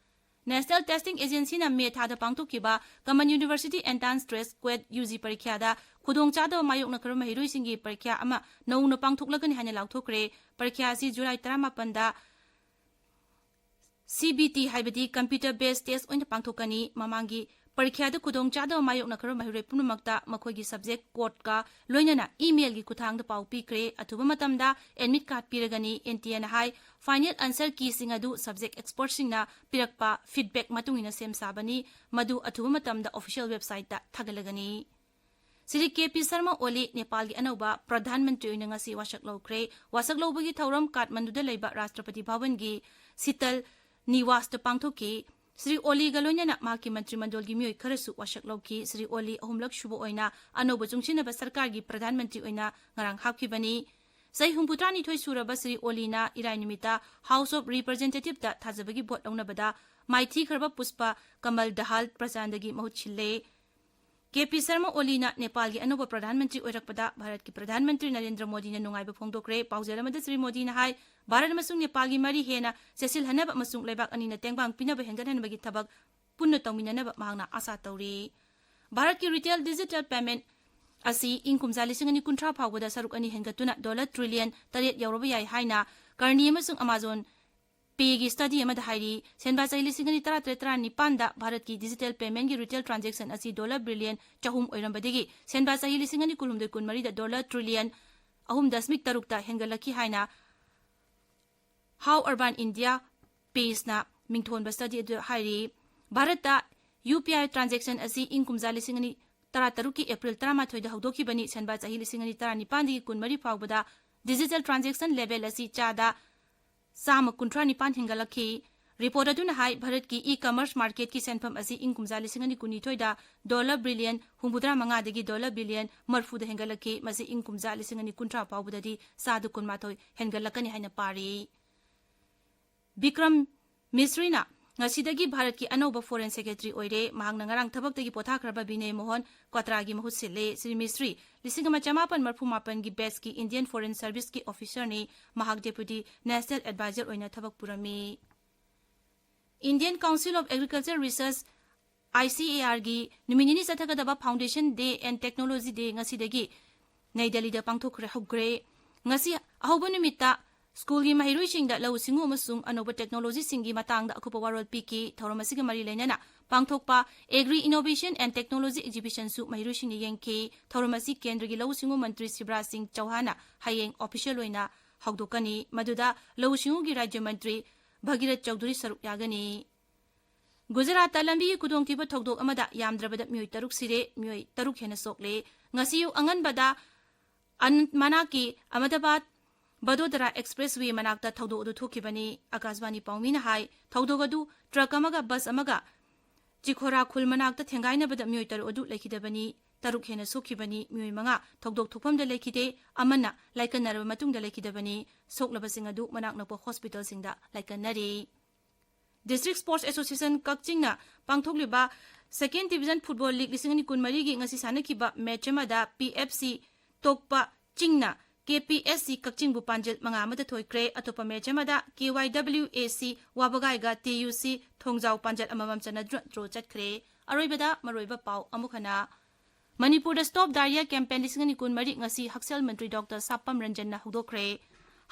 National Testing Agencyꯅ ꯃꯦ ꯊꯥꯗ ꯄꯥꯡꯊꯣꯛꯈꯤꯕ Common University Entrance Test, CUET, U G ꯄꯔꯤꯈ꯭ꯌꯥꯗ ꯈꯨꯗꯣꯡꯆꯥꯗꯕ ꯃꯥꯌꯣꯛꯅꯈ꯭ꯔꯕ ꯃꯍꯩꯔꯣꯏꯁꯤꯡꯒꯤ ꯄꯔꯤꯈ꯭ꯌꯥ ꯑꯃ ꯅꯧꯅ ꯄꯥꯡꯊꯣꯛꯂꯒꯅꯤ ꯍꯥꯏꯅ ꯂꯥꯎꯊꯣꯛꯈ꯭ꯔꯦ꯫ ꯄꯔꯤꯈ꯭ꯌꯥ ꯑꯁꯤ ꯖꯨꯂꯥꯏ ꯇꯔꯥꯃꯥꯄꯟꯗ ꯁꯤ ꯕꯤ ꯇꯤ, ꯍꯥꯏꯕꯗꯤ Computer Based Test ꯑꯣꯏꯅ ꯄꯥꯡꯊꯣꯛꯀꯅꯤ꯫ ꯃꯃꯥꯡꯒꯤ ꯄꯔꯤꯈ꯭ꯌꯥꯗ ꯈꯨꯗꯣꯡꯆꯥꯗꯕ ꯃꯥꯌꯣꯛꯅꯈ꯭ꯔꯕ ꯃꯍꯩꯔꯣꯏ ꯄꯨꯝꯅꯃꯛꯇ ꯃꯈꯣꯏꯒꯤ subject codeꯀ ꯂꯣꯏꯅꯅ emailꯒꯤ ꯈꯨꯠꯊꯥꯡꯗ ꯄꯥꯎ ꯄꯤꯈ꯭ꯔꯦ꯫ ꯑꯊꯨꯕ ꯃꯇꯝꯗ admit card ꯄꯤꯔꯒꯅꯤ꯫ ꯑꯦꯟ ꯇꯤ ꯑꯦꯅ ꯍꯥꯏ, final answer keyꯁꯤꯡ ꯑꯗꯨ subject expertꯁꯤꯡꯅ ꯄꯤꯔꯛꯄ feedback ꯃꯇꯨꯡ ꯏꯟꯅ ꯁꯦꯝ ꯁꯥꯕꯅꯤ꯫ ꯃꯗꯨ ꯑꯊꯨꯕ ꯃꯇꯝꯗ official websiteꯇ ꯊꯥꯒꯠꯂꯒꯅꯤ꯫ Shri K P Sharma ꯑꯣꯂꯤ ꯅꯦꯄꯥꯜꯒꯤ ꯑꯅꯧꯕ ꯄ꯭ꯔꯙꯥꯟ ꯃꯟꯇ꯭ꯔꯤ ꯑꯣꯏꯅ ꯉꯁꯤ ꯋꯥꯁꯛ ꯂꯧꯈ꯭ꯔꯦ꯫ ꯋꯥꯁꯛ ꯂꯧꯕꯒꯤ ꯊꯧꯔꯝ ꯀꯥꯊꯃꯟꯗꯨꯗ ꯂꯩꯕ ꯔꯥꯁꯇ꯭ꯔꯄꯇꯤ ꯚꯕꯟꯒꯤ ꯁꯤꯇꯜ ꯅꯤꯋꯥꯁꯇ ꯄꯥꯡꯊꯣꯛꯈꯤ꯫ ꯁ꯭ꯔꯤ ꯑꯣꯂꯤꯒ ꯂꯣꯏꯅꯅ ꯃꯍꯥꯛꯀꯤ ꯃꯟꯇ꯭ꯔꯤꯃꯟꯗꯜꯒꯤ ꯃꯤꯑꯣꯏ ꯈꯔꯁꯨ ꯋꯥꯁꯛ ꯂꯧꯈꯤ꯫ ꯁ꯭ꯔꯤ ꯑꯣꯂꯤ ꯑꯍꯨꯝꯂꯛ ꯁꯨꯕ ꯑꯣꯏꯅ ꯑꯅꯧꯕ ꯆꯨꯡꯁꯤꯟꯅꯕ ꯁꯔꯀꯥꯔꯒꯤ ꯄ꯭ꯔꯙꯥꯟ ꯃꯟꯇ꯭ꯔꯤ ꯑꯣꯏꯅ ꯉꯔꯥꯡ ꯍꯥꯞꯈꯤꯕꯅꯤ꯫ ꯆꯍꯤ ꯍꯨꯝꯐꯨꯇꯔꯥꯅꯤꯊꯣꯏ ꯁꯨꯔꯕ ꯁ꯭ꯔꯤ ꯑꯣꯂꯤꯅ ꯏꯔꯥꯏ ꯅꯨꯃꯤꯠꯇ House of Representativeꯇ ꯊꯥꯖꯕꯒꯤ ꯚꯣꯠ ꯂꯧꯅꯕꯗ ꯃꯥꯏꯊꯤꯈ꯭ꯔꯕ ꯄꯨꯁꯄ ꯀꯃꯜ ꯗꯍꯥꯜ ꯄ꯭ꯔꯆꯥꯟꯗꯒꯤ ꯃꯍꯨꯠ ꯁꯤꯜꯂꯦ꯫ ꯀꯦ ꯄꯤ ꯁꯔꯃ ꯑꯣꯂꯤꯅ ꯅꯦꯄꯥꯜꯒꯤ ꯑꯅꯧꯕ ꯄ꯭ꯔꯙꯥꯟ ꯃꯟꯇ꯭ꯔꯤ ꯑꯣꯏꯔꯛꯄꯗ ꯚꯥꯔꯠꯀꯤ ꯄ꯭ꯔꯙꯥꯟ ꯃꯟꯇ꯭ꯔꯤ ꯅꯔꯦꯟꯗ꯭ꯔ ꯃꯣꯗꯤꯅ ꯅꯨꯡꯉꯥꯏꯕ ꯐꯣꯡꯗꯣꯛꯈ꯭ꯔꯦ꯫ ꯄꯥꯎꯖꯦꯜ ꯑꯃꯗ ꯁ꯭ꯔꯤ ꯃꯣꯗꯤꯅ ꯍꯥꯏ, ꯚꯥꯔꯠ ꯑꯃꯁꯨꯡ ꯅꯦꯄꯥꯜꯒꯤ ꯃꯔꯤ ꯍꯦꯟꯅ ꯆꯦꯠꯁꯤꯜꯍꯟꯅꯕ ꯑꯃꯁꯨꯡ ꯂꯩꯕꯥꯛ ꯑꯅꯤꯅ ꯇꯦꯡꯕꯥꯡ ꯄꯤꯅꯕ ꯍꯦꯟꯒꯠꯍꯟꯕꯒꯤ ꯊꯕꯛ ꯄꯨꯟꯅ ꯇꯧꯃꯤꯟꯅꯅꯕ ꯃꯍꯥꯛꯅ ꯑꯥꯁꯥ ꯇꯧꯔꯤ꯫ ꯚꯥꯔꯠꯀꯤ retail digital payment ꯑꯁꯤ ꯏꯪ ꯀꯨꯝꯖꯥ ꯂꯤꯁꯤꯡ ꯑꯅꯤ ꯀꯨꯟꯊ꯭ꯔꯥ ꯐꯥꯎꯕꯗ ꯁꯔꯨꯛ ꯑꯅꯤ ꯍꯦꯟꯒꯠꯇꯨꯅ dollar trillion ꯇꯔꯦꯠ ꯌꯧꯔꯕ ꯌꯥꯏ ꯍꯥꯏꯅ ꯀꯔꯅꯤ ꯑꯃꯁꯨꯡ Amazon Payꯒꯤ study ꯑꯃꯗ ꯍꯥꯏꯔꯤ꯫ ꯁꯦꯟꯕꯥ ꯆꯍꯤ ꯂꯤꯁꯤꯡ ꯑꯅꯤ ꯇꯔꯥꯇꯔꯦꯠ ꯇꯔꯥꯅꯤꯄꯥꯟꯗ ꯚꯥꯔꯠꯀꯤ digital paymentꯀꯤ retail transaction ꯑꯁꯤ dollar billion ꯆꯍꯨꯝ ꯑꯣꯏꯔꯝꯕꯗꯒꯤ ꯁꯦꯟꯕꯥ ꯆꯍꯤ ꯂꯤꯁꯤꯡ ꯑꯅꯤ ꯀꯨꯟꯍꯨꯝꯗꯣꯏ ꯀꯨꯟꯃꯔꯤꯗ dollar trillion ꯑꯍꯨꯝ ꯗꯁꯃꯤꯛ ꯇꯔꯨꯛꯇ ꯍꯦꯟꯒꯠꯂꯛꯈꯤ ꯍꯥꯏꯅ How Urban India pageꯅ ꯃꯤꯡꯊꯣꯟꯕ study ꯑꯗꯨꯗ ꯍꯥꯏꯔꯤ꯫ ꯚꯥꯔꯠꯇ ꯌꯨ ꯄꯤ ꯑꯥꯏ transaction ꯑꯁꯤ ꯏꯪ ꯀꯨꯝꯖꯥ ꯂꯤꯁꯤꯡ ꯑꯅꯤ ꯇꯔꯥꯇꯔꯨꯛꯀꯤ April ꯇꯔꯥꯃꯥꯊꯣꯏꯗ ꯍꯧꯗꯣꯛꯈꯤꯕꯅꯤ꯫ ꯁꯦꯟꯕꯥ ꯆꯍꯤ ꯂꯤꯁꯤꯡ ꯑꯅꯤ ꯇꯔꯥꯅꯤꯄꯥꯟꯗꯒꯤ ꯀꯨꯟꯃꯔꯤ ꯐꯥꯎꯕꯗ digital transaction level ꯑꯁꯤ ꯆꯥꯗ ꯆꯥꯝꯃ ꯀꯨꯟꯊ꯭ꯔꯥ ꯅꯤꯄꯥꯟ ꯍꯦꯟꯒꯠꯂꯛꯈꯤ꯫ Report ꯑꯗꯨꯅ ꯍꯥꯏ, ꯚꯥꯔꯠꯀꯤ e-commerce marketꯀꯤ ꯁꯦꯟꯐꯝ ꯑꯁꯤ ꯏꯪ ꯀꯨꯝꯖꯥ ꯂꯤꯁꯤꯡ ꯑꯅꯤ ꯀꯨꯟꯅꯤꯊꯣꯏꯗ dollar billion ꯍꯨꯝꯐꯨꯇꯔꯥ ꯃꯉꯥꯗꯒꯤ dollar billion ꯃꯔꯤꯐꯨꯗ ꯍꯦꯟꯒꯠꯂꯛꯈꯤ꯫ ꯃꯁꯤ ꯏꯪ ꯀꯨꯝꯖꯥ ꯂꯤꯁꯤꯡ ꯑꯅꯤ ꯀꯨꯟꯊ꯭ꯔꯥ ꯐꯥꯎꯕꯗꯗꯤ ꯆꯥꯗ ꯀꯨꯟꯃꯥꯊꯣꯏ ꯍꯦꯟꯒꯠꯂꯛꯀꯅꯤ ꯍꯥꯏꯅ ꯄꯥꯔꯤ꯫ ꯕꯤꯀ꯭ꯔꯝ ꯃꯤꯁ꯭ꯔꯤꯅ ꯉꯁꯤꯗꯒꯤ ꯚꯥꯔꯠꯀꯤ ꯑꯅꯧꯕ Foreign Secretary ꯑꯣꯏꯔꯦ꯫ ꯃꯍꯥꯛꯅ ꯉꯔꯥꯡ ꯊꯕꯛꯇꯒꯤ ꯄꯣꯊꯥꯈ꯭ꯔꯕ ꯕꯤꯅꯦ ꯃꯣꯍꯟ ꯀ꯭ꯋꯥꯇ꯭ꯔꯥꯒꯤ ꯃꯍꯨꯠ ꯁꯤꯜꯂꯦ꯫ ꯁ꯭ꯔꯤ ꯃꯤꯁ꯭ꯔꯤ ꯂꯤꯁꯤꯡ ꯑꯃ ꯆꯃꯥꯄꯟ ꯃꯔꯐꯨ ꯃꯥꯄꯟꯒꯤ batchꯀꯤ Indian Foreign Serviceꯀꯤ officerꯅꯤ꯫ ꯃꯍꯥꯛ Deputy National Advisor ꯑꯣꯏꯅ ꯊꯕꯛ ꯄꯨꯔꯝꯃꯤ꯫ Indian Council of Agriculture Research, ICARꯒꯤ ꯅꯨꯃꯤꯠ ꯅꯤꯅꯤ ꯆꯠꯊꯒꯗꯕ Foundation Day and Technology Day ꯉꯁꯤꯗꯒꯤ ꯅꯩ ꯗꯦꯜꯂꯤꯗ ꯄꯥꯡꯊꯣꯛꯈ꯭ꯔꯦ ꯍꯧꯈ꯭ꯔꯦ꯫ ꯉꯁꯤ ꯑꯍꯧꯕ ꯅꯨꯃꯤꯠꯇ ꯁ꯭ꯀꯨꯜꯒꯤ ꯃꯍꯩꯔꯣꯏꯁꯤꯡꯗ ꯂꯧꯎ ꯁꯤꯡꯎ ꯑꯃꯁꯨꯡ ꯑꯅꯧꯕ technologyꯁꯤꯡꯒꯤ ꯃꯇꯥꯡꯗ ꯑꯀꯨꯞꯄ ꯋꯥꯔꯣꯜ ꯄꯤꯈꯤ꯫ ꯊꯧꯔꯝ ꯑꯁꯤꯒ ꯃꯔꯤ ꯂꯩꯅꯅ ꯄꯥꯡꯊꯣꯛꯄ Agri Innovation and Technology Exhibitionꯁꯨ ꯃꯍꯩꯔꯣꯏꯁꯤꯡꯅ ꯌꯦꯡꯈꯤ꯫ ꯊꯧꯔꯝ ꯑꯁꯤ ꯀꯦꯟꯗ꯭ꯔꯒꯤ ꯂꯧꯎ ꯁꯤꯡꯎ ꯃꯟꯇ꯭ꯔꯤ ꯁꯤꯕ꯭ꯔꯥꯖ ꯁꯤꯡ ꯆꯧꯍꯥꯟꯅ ꯍꯌꯦꯡ official ꯑꯣꯏꯅ ꯍꯧꯗꯣꯛꯀꯅꯤ꯫ ꯃꯗꯨꯗ ꯂꯧꯎ ꯁꯤꯡꯎꯒꯤ ꯔꯥꯖ꯭ꯌ ꯃꯟꯇ꯭ꯔꯤ ꯚꯒꯤꯔꯊ ꯆꯧꯙꯨꯔꯤ ꯁꯔꯨꯛ ꯌꯥꯒꯅꯤ꯫ ꯒꯨꯖꯔꯥꯠꯇ ꯂꯝꯕꯤꯒꯤ ꯈꯨꯗꯣꯡꯊꯤꯕ ꯊꯧꯗꯣꯛ ꯑꯃꯗ ꯌꯥꯝꯗ꯭ꯔꯕꯗ ꯃꯤꯑꯣꯏ ꯇꯔꯨꯛ ꯁꯤꯔꯦ, ꯃꯤꯑꯣꯏ ꯇꯔꯨꯛ ꯍꯦꯟꯅ ꯁꯣꯛꯂꯦ꯫ ꯉꯁꯤ ꯑꯌꯨꯛ ꯑꯉꯟꯕꯗ ꯑꯅꯟꯠ ꯃꯅꯥꯛꯀꯤ ꯑꯍꯃꯗꯥꯕꯥꯗ ꯚꯗꯣꯗꯔꯥ Expressway ꯃꯅꯥꯛꯇ ꯊꯧꯗꯣꯛ ꯑꯗꯨ ꯊꯣꯛꯈꯤꯕꯅꯤ꯫ ꯑꯀꯥꯁꯕꯥꯅꯤ ꯄꯥꯎꯃꯤꯅ ꯍꯥꯏ, ꯊꯧꯗꯣꯛ ꯑꯗꯨ ꯇ꯭ꯔꯛ ꯑꯃꯒ ꯕꯁ ꯑꯃꯒ ꯆꯤꯈꯣꯔꯥ ꯈꯨꯜ ꯃꯅꯥꯛꯇ ꯊꯦꯡꯒꯥꯏꯅꯕꯗ ꯃꯤꯑꯣꯏ ꯇꯔꯨꯛ ꯑꯗꯨ ꯂꯩꯈꯤꯗꯕꯅꯤ꯫ ꯇꯔꯨꯛ ꯍꯦꯟꯅ ꯁꯣꯛꯈꯤꯕꯅꯤ꯫ ꯃꯤꯑꯣꯏ ꯃꯉꯥ ꯊꯧꯗꯣꯛ ꯊꯣꯛꯐꯝꯗ ꯂꯩꯈꯤꯗꯦ, ꯑꯃꯅ ꯂꯥꯏꯀꯠꯅꯔꯕ ꯃꯇꯨꯡꯗ ꯂꯩꯈꯤꯗꯕꯅꯤ꯫ ꯁꯣꯛꯂꯕꯁꯤꯡ ꯑꯗꯨ ꯃꯅꯥꯛ ꯅꯛꯄ ꯍꯣꯁꯄꯤꯇꯥꯜꯁꯤꯡꯗ ꯂꯥꯏꯀꯠꯅꯔꯤ꯫ District Sports Association ꯀꯛꯆꯤꯡꯅ ꯄꯥꯡꯊꯣꯛꯂꯤꯕ Second Division Football League ꯂꯤꯁꯤꯡ ꯑꯅꯤ ꯀꯨꯟꯃꯔꯤꯒꯤ ꯉꯁꯤ ꯁꯥꯟꯅꯈꯤꯕ match ꯑꯃꯗ PFC ꯇꯣꯛꯄ ꯆꯤꯡꯅ KPSC ꯀꯛꯆꯤꯡꯕꯨ ꯄꯥꯟꯖꯜ ꯃꯉꯥ ꯑꯃꯗ ꯊꯣꯏꯈ꯭ꯔꯦ꯫ ꯑꯇꯣꯞꯄ match ꯑꯃꯗ KYWAC ꯋꯥꯕꯒꯥꯏꯒ TUC ꯊꯣꯡꯖꯥꯎ ꯄꯥꯟꯖꯜ ꯑꯃꯃꯝ ꯆꯟꯅꯗꯨꯅ draw ꯆꯠꯈ꯭ꯔꯦ꯫ ꯑꯔꯣꯏꯕꯗ ꯃꯔꯨꯑꯣꯏꯕ ꯄꯥꯎ ꯑꯃꯨꯛ ꯍꯟꯅ꯫ ꯃꯅꯤꯄꯨꯔꯗ Stop Diarrhoea campaign ꯂꯤꯁꯤꯡ ꯑꯅꯤ ꯀꯨꯟꯃꯔꯤ ꯉꯁꯤ ꯍꯛꯁꯦꯜ ꯃꯟꯇ꯭ꯔꯤ ꯗꯣꯛꯇꯔ ꯁꯥꯄꯝ ꯔꯟꯖꯟꯅ ꯍꯧꯗꯣꯛꯈ꯭ꯔꯦ꯫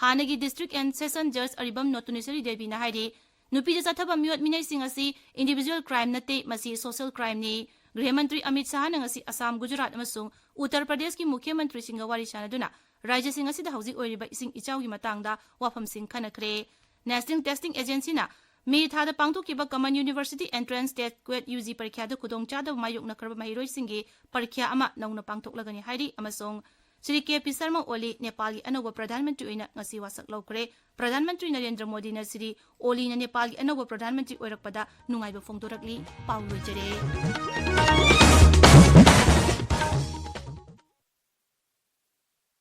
ꯍꯥꯟꯅꯒꯤ District and Session Judge ꯑꯔꯤꯕꯝ ꯅꯣꯇꯨꯅꯦꯁ꯭ꯋꯔꯤ ꯗꯦꯕꯤꯅ ꯍꯥꯏꯔꯤ, ꯅꯨꯄꯤꯗ ꯆꯠꯊꯕ ꯃꯤꯑꯣꯠ ꯃꯤꯅꯩꯁꯤꯡ ꯑꯁꯤ individual crime ꯅꯠꯇꯦ, ꯃꯁꯤ social crimeꯅꯤ꯫ ꯒ꯭ꯔꯤꯍ ꯃꯟꯇ꯭ꯔꯤ ꯑꯃꯤꯠ ꯁꯥꯍꯅ ꯉꯁꯤ ꯑꯁꯥꯝ, ꯒꯨꯖꯔꯥꯠ ꯑꯃꯁꯨꯡ ꯎꯠꯇꯔ ꯄ꯭ꯔꯗꯦꯁꯀꯤ ꯃꯨꯈ꯭ꯌ ꯃꯟꯇ꯭ꯔꯤꯁꯤꯡꯒ ꯋꯥꯔꯤ ꯁꯥꯅꯗꯨꯅ ꯔꯥꯖ꯭ꯌꯁꯤꯡ ꯑꯁꯤꯗ ꯍꯧꯖꯤꯛ ꯑꯣꯏꯔꯤꯕ ꯏꯁꯤꯡ ꯏꯆꯥꯎꯒꯤ ꯃꯇꯥꯡꯗ ꯋꯥꯐꯝꯁꯤꯡ ꯈꯟꯅꯈ꯭ꯔꯦ꯫ National Testing Agencyꯅ ꯃꯦ ꯊꯥꯗ ꯄꯥꯡꯊꯣꯛꯈꯤꯕ Common University Entrance Test, CUET, UG ꯄꯔꯤꯈ꯭ꯌꯥꯗ ꯈꯨꯗꯣꯡꯆꯥꯗꯕ ꯃꯥꯌꯣꯛꯅꯈ꯭ꯔꯕ ꯃꯍꯩꯔꯣꯏꯁꯤꯡꯒꯤ ꯄꯔꯤꯈ꯭ꯌꯥ ꯑꯃ ꯅꯧꯅ ꯄꯥꯡꯊꯣꯛꯂꯒꯅꯤ ꯍꯥꯏꯔꯤ ꯑꯃꯁꯨꯡ ꯁ꯭ꯔꯤ ꯀꯦ ꯄꯤ ꯁꯔꯃ ꯑꯣꯂꯤ ꯅꯦꯄꯥꯜꯒꯤ ꯑꯅꯧꯕ ꯄ꯭ꯔꯙꯥꯟ ꯃꯟꯇ꯭ꯔꯤ ꯑꯣꯏꯅ ꯉꯁꯤ ꯋꯥꯁꯛ ꯂꯧꯈ꯭ꯔꯦ꯫ ꯄ꯭ꯔꯙꯥꯟ ꯃꯟꯇ꯭ꯔꯤ ꯅꯔꯦꯟꯗ꯭ꯔ ꯃꯣꯗꯤꯅ ꯁ꯭ꯔꯤ ꯑꯣꯂꯤꯅ ꯅꯦꯄꯥꯜꯒꯤ ꯑꯅꯧꯕ ꯄ꯭ꯔꯙꯥꯟ ꯃꯟꯇ꯭ꯔꯤ ꯑꯣꯏꯔꯛꯄꯗ ꯅꯨꯡꯉꯥꯏꯕ ꯐꯣꯡꯗꯣꯔꯛꯂꯤ꯫ ꯄꯥꯎ ꯂꯣꯏꯖꯔꯦ꯫